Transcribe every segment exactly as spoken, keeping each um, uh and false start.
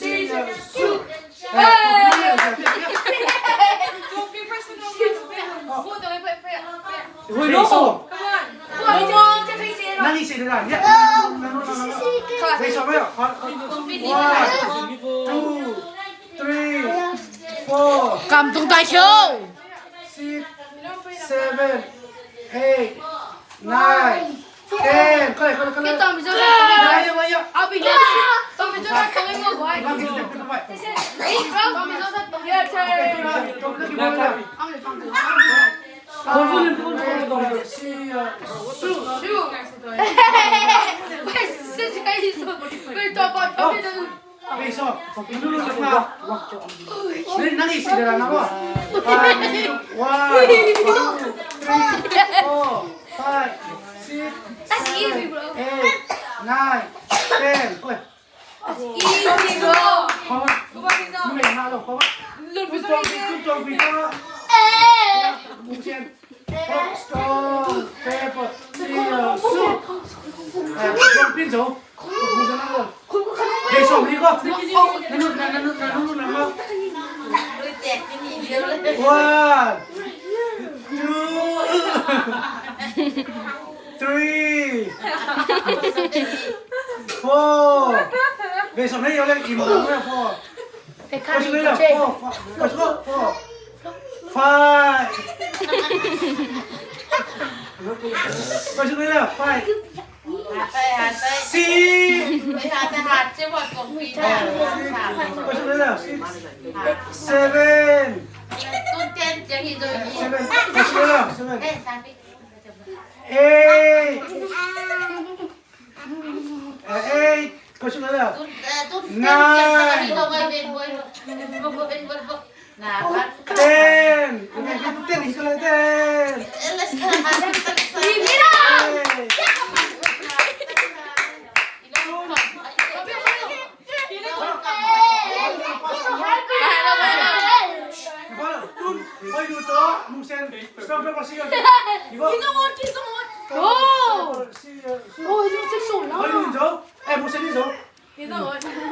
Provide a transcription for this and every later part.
See ya soon. Hey! Don't be personal. Hui, no. Come on. Nang i si dan. One, two, three, four. Kam tung tai kheu. Six, seven, eight, nine, ten. Kau, kau, kau. Kita ambil jauh. Ya, ya, ya. Ambil jauh. Ambil jauh. Ambil jauh. One, two, three, four, five, six, seven, eight, nine, ten. Kau. Easy, bro. Khua mah. Numei nga lo, khua mah. Lun. Tun tuang pi, tun tuang pi ta. Stone, paper, scissors, shoot. Tuang pi zo. Hei, sawm li ko. Nanu, nanu, nanu, nanu, nanu. One, two, three, four. Ve sawm nei yo leng im lo leng four. Ve sawm nei leng four, four. Ve sawm four. Five. Ve sawm nei leng five. Six. Ve sawm nei leng six. Seven. Seven. Ve sawm nei leng seven. Eight. Eh, eight. Kau sung lala. Nine. Ten. Ten. Ten. Eight. Tun, oi, nu to, nu sen. Stop, stop, stop. Oh. Oh, he's not so loud. Oi, nu zo. Eh, bu sini zo.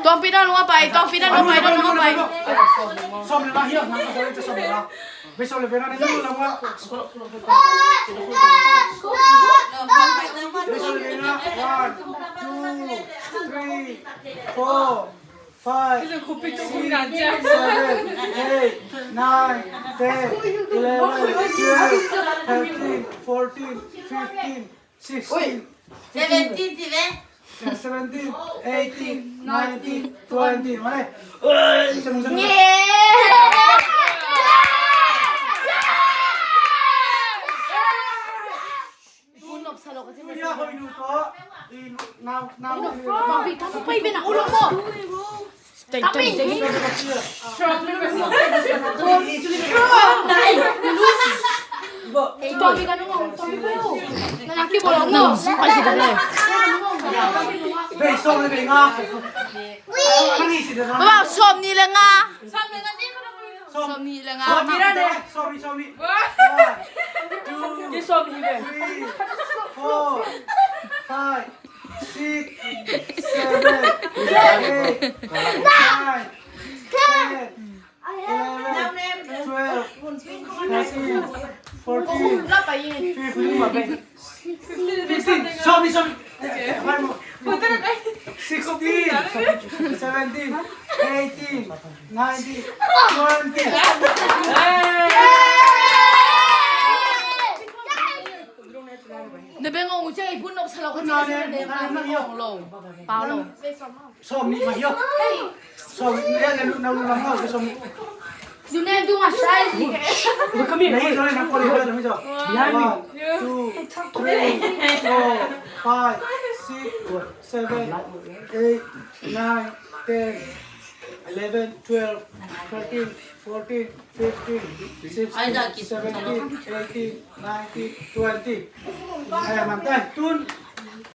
Tuang pi dan lua pai, tuang pi dan lua pai, dan lua pai. Som le ma hiya, nang ka som le ma. Ve som le ve na ni lu la ma. Ve som le ve na. One, two, three, four, five, six, seven, eight, nine, ten, eleven, twelve, thirteen, fourteen, fifteen, sixteen, seventeen, ti ve. Seventeen, eighteen, nineteen, twenty. Mane. Sawm nih le nga. Sawm nih le nga. Sawm nih le nga. Sawm nih le nga. Sawm nih le nga. Sawm nih le nga. One, two, three, four, five, six, seven, eight, nine, ten, eleven, twelve, thirteen, fourteen, fifteen, fifteen. Sawm nih, sawm nih. Sixteen, seventeen, eighteen, nineteen, twenty. Na beng ong ucai pun nok salok. Pau lo. Sawm nih mah hi aw. Sawm nih, eh, na lu, na lu lam hau, sawm nih. Yu ne du ma sai. Come here. One, two, three, four, five, six, seven, eight, nine, ten, eleven, twelve, thirteen, fourteen, fifteen, sixteen, seventeen, eighteen, nineteen, twenty. Eh, mantai, tun.